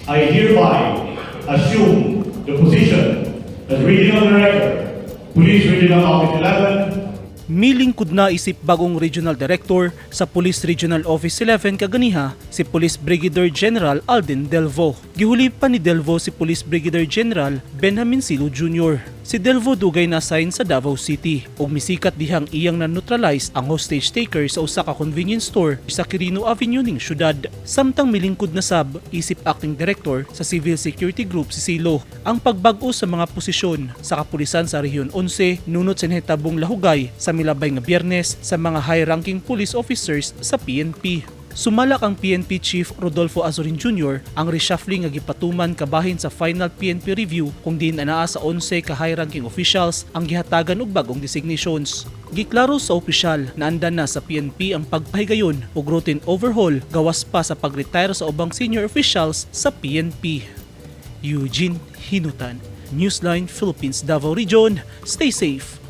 I hereby assume the position as Regional Director, Police Regional Office 11. Milingkod na isip bagong Regional Director sa Police Regional Office 11 kaganiha si Police Brigadier General Alden Delvo. Gihuli pa ni Delvo si Police Brigadier General Benjamin Silo Jr. Si Delvo dugay na assign sa Davao City ug misikat dihang iyang na-neutralize ang hostage taker sa usa ka convenience store sa Quirino Avenue ning syudad. Samtang milingkod na sab isip acting director sa Civil Security Group si Silo. Ang pagbag-o sa mga posisyon sa kapulisan sa Rehiyon 11 nunot sa nahitabong lahugay sa milabay nga Biyernes sa mga high-ranking police officers sa PNP. Sumalak ang PNP Chief Rodolfo Azurin Jr. ang reshuffling nga gipatuman kabahin sa final PNP review kung diin anaa sa 11 ka high-ranking officials ang gihatagan og bagong designations. Giklaro sa opisyal na andan na sa PNP ang pagpahigayon ug routine overhaul gawas pa sa pag-retire sa ubang senior officials sa PNP. Eugene Hinutan, Newsline Philippines Davao Region. Stay safe.